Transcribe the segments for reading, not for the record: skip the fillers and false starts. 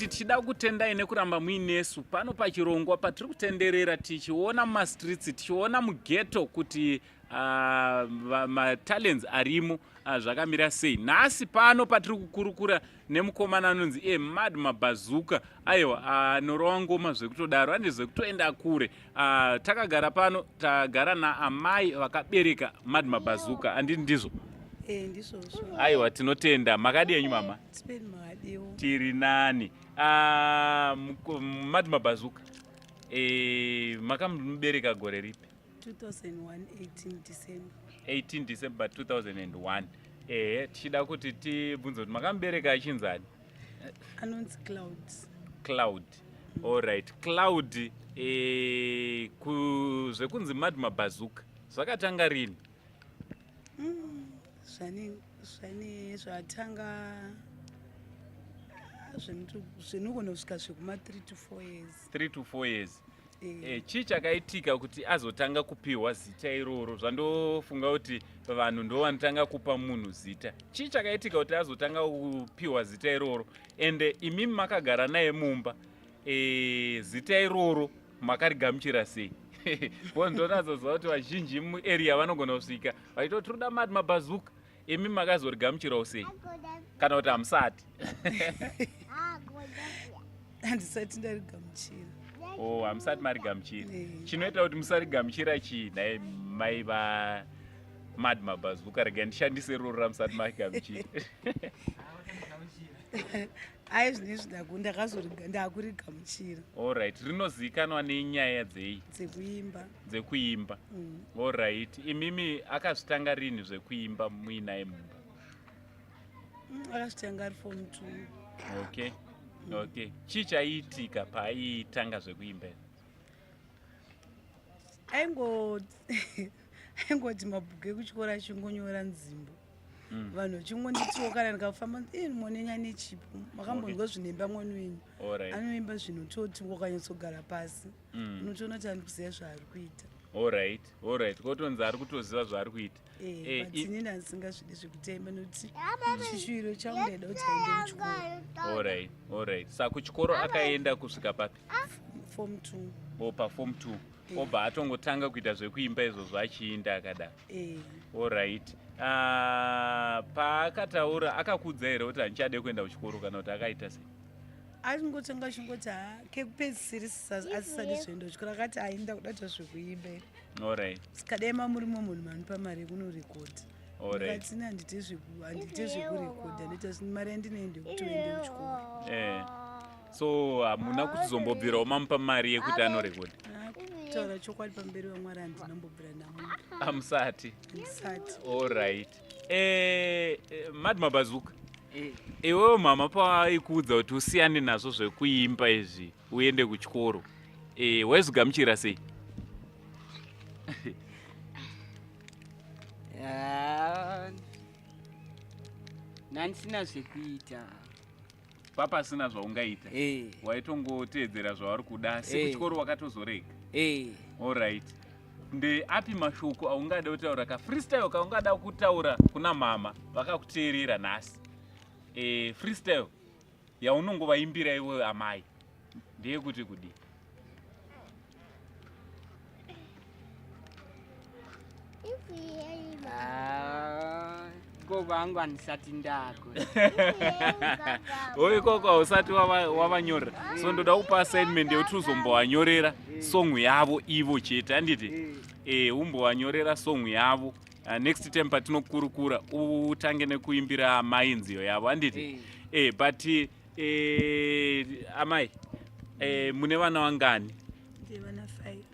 Alright, tichida kutendai nekuramba muinesu pano pachirongwa patiri kutenderera tichiona mumastreets, tichiona mughetto kuti matalents arimo zvakamira sei. Nhasi pano patiri kukurukura nemukomana anonzi iye Mad Mabhazuka. Aiwa, anorova ngoma zvekutodaro, ane zvekutoenda kure. Takagara pano, tagara naamai vakabereka Mad Mabhazuka, handiti ndizvo? Eh, ndizvozvo. Aiwa, tinotenda. Makadi yenyu mama? Tipeni makadiwo. Tiri nani. Mad Mabhazuka, makamubereka gore ripi? 2001, 18 December. 18 December 2001. Ehe, tichida kuti tibvunze kuti makamubereka achinzani? Anonzi Cloud. Cloud. Alright, Cloud, zvekunzi Mad Mabhazuka zvakatanga rini? Zvane zvatanga zvinogona kusvika zvekuma 3 to 4 years. 3 to 4 years. Chii chakaitika kuti azotanga kupiwa zita iroro? Zvandofunga kuti vanhu ndo vanotanga kupa munhu zita. Chii chakaitika kuti azotanga kupiwa zita iroro? Ende imimi makagara naye mumba, zita iroro makarigamuchira sei? Because ndonatsoziva kuti vazhinji muarea vanogona kusvika vachitoti tiri kuda Mad Mabhazuka, imi makazorigamuchirawo sei kana kuti hamusati? Handisati ndarigamuchira. Oh, hamusati marigamuchira. Eh. Chinoita kuti musarigamuchira chii nhai mai va Mad Mabhazuka? Rega ndishandise roro ramusati marigamuchira. Ai, zvinezvi ndakurigamuchira. Alright, rinozivikanwa nenyaya dzei? Dzekuimba. Dzekuimba. Alright, imimi akazvitanga rini zvekuimba muinaye mumba? Akazvitanga ari form 2. Okay. Okay, chii chaiitika paaitanga zvekuimba izvi? Aingoti mabhuku ekuchikoro achingonyora nzimbo. Vanhu vachingonditiwo kana ndikafamba, ii, monenya nechipo, makambonzwa zvinoimba mwana wenyu? Anoimba zvinototi wakanyatsogara pasi unotoona kuti andikuziva zvaari kuita. Alright, kotonzi ari kutoziva zvaari kuita. Eh, but inini handisingazvidi zvekutemba nekuti chishuviro changu ndaida kuti aende kuchikoro. Alright, saka kuchikoro akaenda kusvika papi? Form 2. O, paform 2 obva atongotanga kuita zvekuimba izvozvo achiinda akadaro? Eh. Alright, paakataura akakudza here kuti handichade kuenda kuchikoro kana kuti akaita sei? Achingotanga achingoti ha, kekupedzisira asisadi zvoenda kuchikoro, akati ainda kuda kuita zvekuimba. Saka dai mamurimo munhu manupa mari yekunorekodha. Ndikati handite zvekurekodha, ndoita mari yandinoende kuti uende kuchikoro. So hamuna kuzombobvirawo mamupa mari yekuti anorekodha? Ah, kutaura chokwadi pamberi vamwari, handinombobvira ndamupa. Hamusati? Handisati. Alright. Mad Mabazuka, iwewe mama paaikuudza kuti usiyane nazvo zvekuimba izvi uende kuchikoro, waizogamuchira sei? Ah, nandisina zvekuita. Papasina zvaungaita? Waitongoteedzera zvavari kuda, asi kuchikoro wakatozorega? Eh. Alright, ndeapi mashoko aungada kutaura, ka freestyle kaungada kutaura kuna mama vakakuteerera nhasi? Freestyle yaunongovaimbira iwe amai ndeyekuti kudii? Ah, ikoko hangu handisati ndako. O, ikoko hausati wavanyorera. So ndoda kupa assignment yekuti uzombovanyorera song yavo ivo chete, handiti? Umbovanyorera song yavo. Next time patinokurukura utange nekuimbira amai nziyo yavo, handiti? But amai, mune vana vangani?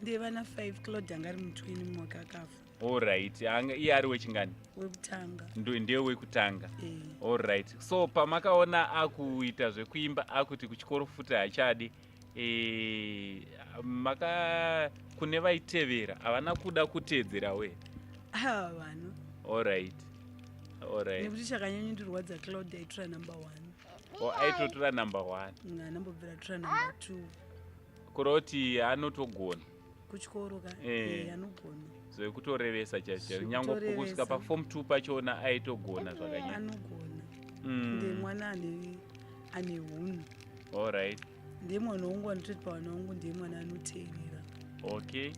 Ndevana 5. Claude anga ari mutwini, mumwe akafa. Alright, iye ari wechingani? Wekutanga. Ndiye wekutanga? Eh. Alright, so pamakaona akuita zvekuimba, akuti kuchikoro futi hachadi, maka kune vaitevera havana kuda kuteedzerawo here? Ava vanhu. Alright. Nekuti chakanyanyondirwadza, Claude aitora number one. O, aitotora number one? Anambobvira tora number two. Kuroti anotogona? Kuchikoro ka. Eh. Anogona. Zvekutorevesa chaizvo chaizvo, nyange kusvika Zvekutorevesa. paform 2 pachona aitogona zvakanyanya. Anogona. Nde mwana ane hunhu. Alright. Ndiye mwana wangu anototi pavana wangu ndiye mwana anoteerera. Okay.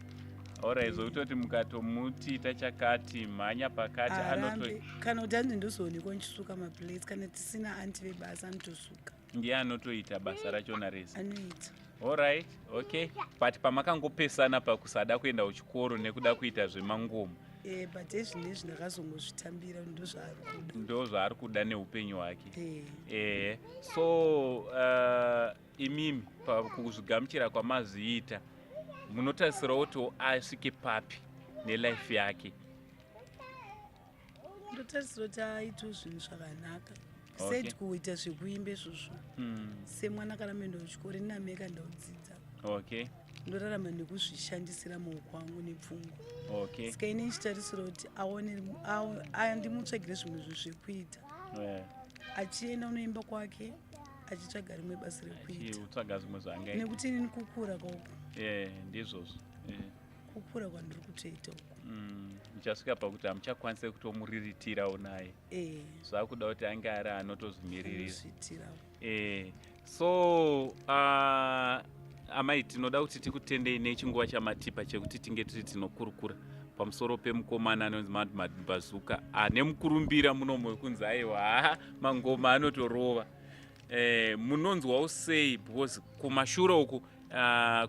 Alright, zvokutoti mukatomuti ita chakati mhanya pakati anoto kana kuti anzi ndozoonekwa ndichisuka maplates kana tisina anti vebasa anotosuka. Ndiye anotoita basa rachona rese. Anoita. Alright, okay. But pamakangopesana pakusada kuenda kuchikoro nekuda kuita zvemangoma. Eh, but ezvinezvi ndakazongozvitambira ndozvaari kuda. Ndozvaari kuda neupenyu hwake. Eh. Eh, so imimi pakuzvigamuchira kwamazviita munotarisirawo kuti asvike papi nelife yake? Ndotarisira kuti aitewo zvinhu zvakanaka. Said kuita zvekuimba izvozvo. Semwana kana mendo kuchikoro inameka ndaudzidza. Okay. Ndorarama nekuzvishandisira maoko angu nepfungwa. Okay. Saka ini ndichitarisira kuti aone andimutsvagire zvimwe zvinhu zvekuita. Yeah. Achienda unoimba kwake achitsvaga rimwe basa rekuita. Achitsvaga zvimwe zvaangaita. Nekuti inini kukura kwako. Yeah, ndizvozvo. Yeah. Kukura kwandiri kutoita uku. Muchasvika pakuti hamuchakwanise kutomuriritirawo naye. Eh. Zvakuda kuti ange ari anotozvimiririra. Anozviitirawo. Eh. So amai tinoda kuti tikutendei nechinguva chamatipa chekuti tinge tiri tinokurukura pamusoro pemukomana anonzi Mad Mad Bazooka ane mukurumbira munomo wekunzi aiwa mangoma anotorova. Munonzwawo sei because kumashure uku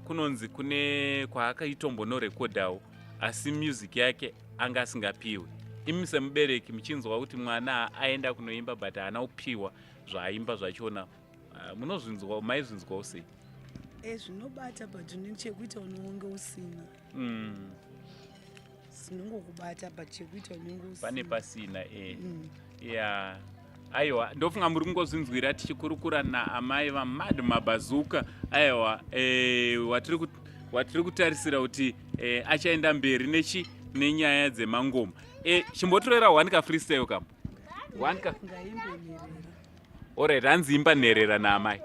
kunonzi kune kwaakaitombonorekodhawo asi music yake anga asingapiwi. Imi semubereki muchinzwa kuti mwana aenda kunoimba but haana kupiwa zvaaimba zvachona, munozvinzwa, maizvinzwawo sei? Zvinobata but chekuita unonge usina. Zinongokubata but chekuita unenge usina. Pane pasina, Yeah. Aiwa, ndofunga muri kungozvinzwira tichikurukura naamai vaMad Mabazuka. Aiwa, watiri kutarisira kuti achaenda mberi nechi nenyaya dzemangoma. Chimbotorera one ka freestyle kambo. One ka. Ngaimbe nherera. Alright, hanzi imba nherera naamai.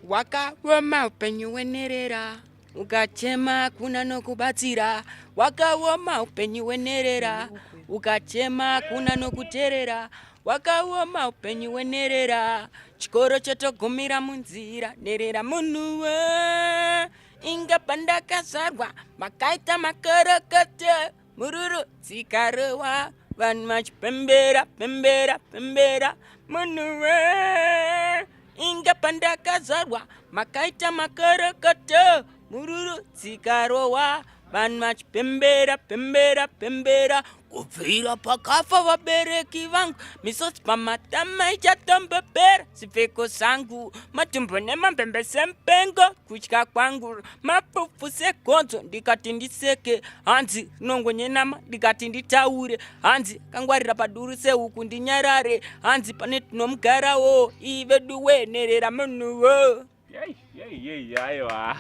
Wakaoma upenyu hwenherera, ukachema kuna nokubatsira. Wakaoma upenyu hwenherera, ukachema kuna nokuterera. Wakaoma upenyu hwenherera, chikoro chotogumira munzira. Nherera munhuwe, inga pandakazvarwa makaita makorokoto, mururu dzikarowa, vanhu vachipembera pembera pembera. Munhuwe, inga pandakazvarwa makaita makorokoto, mururu dzikarowa, vanhu vachipembera pembera pembera. Kubvira pakafa vabereki vangu, misodzi pamatama ichatombopera. Zvipfeko zvangu matumbu nemambembe sempengo, kutya kwangu mafufu segonzo. Ndikati ndiseke hanzi rinongonyenama, ndikati nditaure hanzi kangwarira paduru sehuku, ndinyarare hanzi pane tinomugarawo. Iveduwe nherera munhuwo. Yei, yei, yei, aiwa.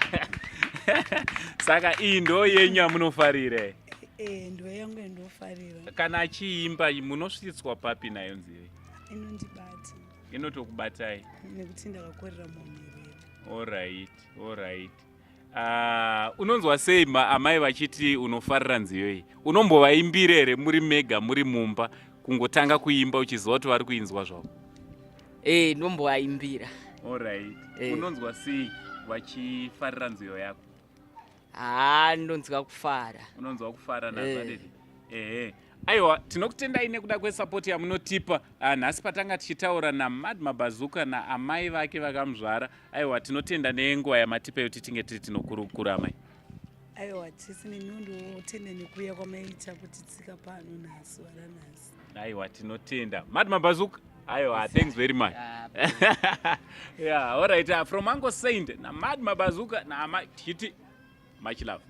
Saka iyi ndo yenyu yamunofarira? Ndo yangu yandofarira. Kana achiimba munosvitswa papi nayo nziyo? Inondibata. Inotokubatai? Nekuti ndakakorera munherera. Alright, alright. Unonzwa sei amai vachiti unofarira nziyo iyi? Unombovaimbira here muri mega muri mumba kungotanga kuimba uchiziva kuti vari kuinzwa zvavo? Ndombovaimbira. Alright. Unonzwa sei vachifarira nziyo yako? Ndinonzwa kufara. Unonzwa kufara nazvo adede? Ehe. Aiwa, tinokutendai nekuda kwesapoti yamunotipa. Nhasi patanga tichitaura naMad Mabazuka naamai vake vakamuzvara. Aiwa, tinotenda nenguva yamatipa yekuti tinge tiri tinokurukura amai. Aiwa, tisi neniwo ndotenda nekuuya kwamaita kuti tsika pano nhasi waranhasi. Aiwa, tinotenda. Mad Mabazuka. Aiwa, thanks very much. Yeah, all right. From Uncle Saint na Mad Mabazuka na amai tichiti much love.